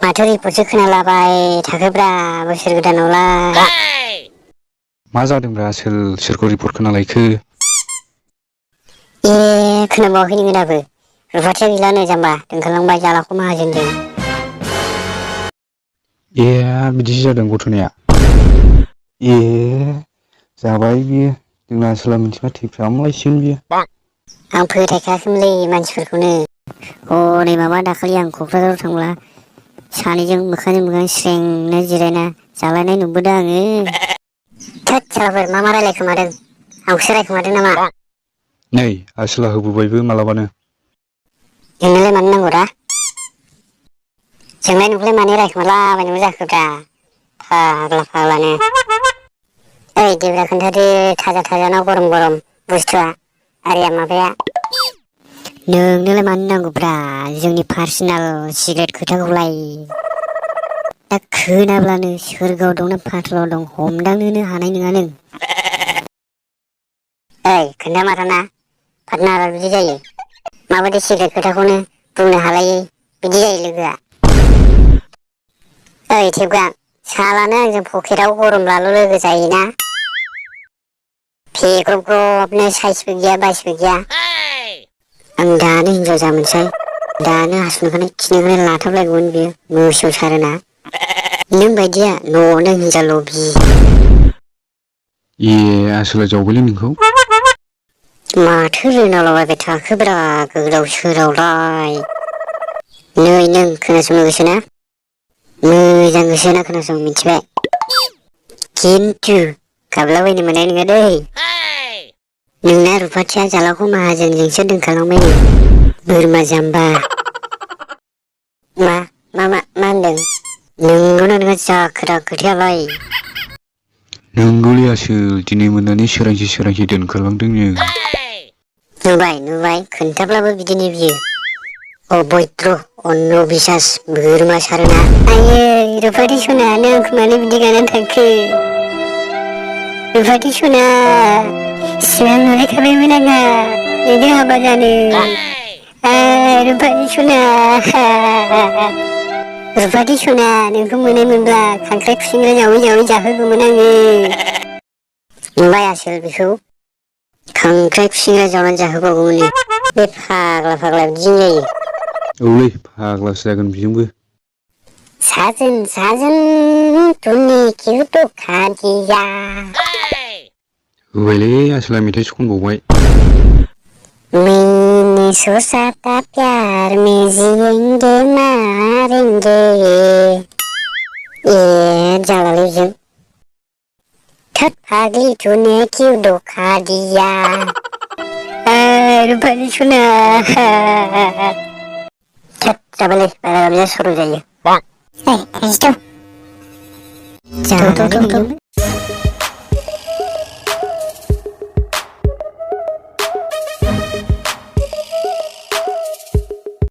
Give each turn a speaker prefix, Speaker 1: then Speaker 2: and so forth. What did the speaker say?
Speaker 1: माथो रिपर्टसो खोनालाबाय थाखोब्रा बोसोर गोदानावलाय।
Speaker 2: मा जादोंब्रा सोरखौ रिपर्ट खोनालायखो?
Speaker 1: ए खोनाबावाखै नोङो दाबो? रुफाथिया गैलानो जाम्बा दोनखारलांबाय जालाखौ माहाजोनजों।
Speaker 2: ए बिदिसो जादों घटनाया। ए जाबाय बियो जोंना आसोला मिथिबा थैफ्रामलायसिगोन बियो।
Speaker 1: आं फोथायखायाखैमोनलै मानसिफोरखौनो। हनै माबा दाखालि आं क'क्राझाराव थांब्ला सानैजों मोखांजों मोखां स्रेंनो जिरायना जालायनाय नुबोदों आङो। थोद सालाफोर मा रायलायखोमादों आंखौसो रायखोमादों नामा?
Speaker 2: नै आसोला होबोबायबो मालाबानो।
Speaker 1: नोंनोलाय मानो नांगौरा? जोंलाय नोंखौलाय मानो रायखोमालाबायनांगौ जाखोब्रा फाग्लानो। ओइ देब्रा खोन्थादो थाजा ना गरम बुस्थुआ आरिया माबाया। नोंनोलाय मानो नांगौब्रा जोंनि पार्सनेल सिग्रेट खोथाखौलाय? दा खोनाब्लानो सोरगोआव दं ना पातालाव दं हमदांनोनो हानाय नङा नों। ओइ खोन्थामाराना पार्टनारा बिदि जायो? माबायदि सिग्रेट खोथाखौनो बुंनो हालायै बिदि जायो लोगोआ? ओइ थेबगां सालानो आंजों पकेटाव गरम लालु लोगो जायोना? फेग्रब ग्रबनो साइसबो गैया बायसबो गैया। आं दानो हिनजाव जामोनसै दानो हासुनो खिनोखौनो लाथाबलायगौमोन बियो मोसौ सारोना। नों बायदिया न'आवनो हिनजाव ल'बि।
Speaker 2: ए आसोला जावबायलै नोंखौ?
Speaker 1: माथो रोनावलाबायबाय थाखोब्रा गोदाव सोरावलाय। नै नों खोनासंनो गोसोना? मोजां गोसो होना खोनासं मिथिबाय? खिन्थु गाबलाबायनो मोननाय नङा दै। नोंना रुफाथिया जालाखौ माहाजोनजोंसो दोनखारलांबायनो बोरमा जाम्बा। मा होनदों? नंगौना नङा जाखोरा खोथायालाय?
Speaker 2: नोंगौलै आसोल दिनै मोनानि सोरांसि दोनखारलांदोंनो।
Speaker 1: नुबाय खोन्थाब्लाबो बिदिनो बियो। अभद्र अन्न बिसास बोरमा सारोना। आयै रुफाथि सना नों आंखौ मानो बिदि गानानै थांखो? रुफाथि सना सिमां नुलायखाबायमोन आंहा नोंजों हाबा जानो। रुफाथि सना रुफाथि सना नोंखौ मोननाय मोनब्ला खांख्राइ खुसिंग्रा जावै जावै जाहोगौमोन आङो। नुबाय आसोल बेखौ खांख्राइ खुसिंग्रा जावनानै जाहोबावगौमोननो। बे फाग्ला बिदिनो जायो।
Speaker 2: औलै फाग्लासो जागोन बिजोंबो।
Speaker 1: साजोन तुमने क्यों धोखा दिया।
Speaker 2: होबायलै आसोला मेथाइसो खनबावबाय।
Speaker 1: मैंने सोचा था प्यार में जिएंगे मरेंगे। ए जालालै बेजों। थोद फाग्ली तूने क्यों धोखा दिया। रुपालि सना थोद जाबायलै बारा सर' जायो। ओइ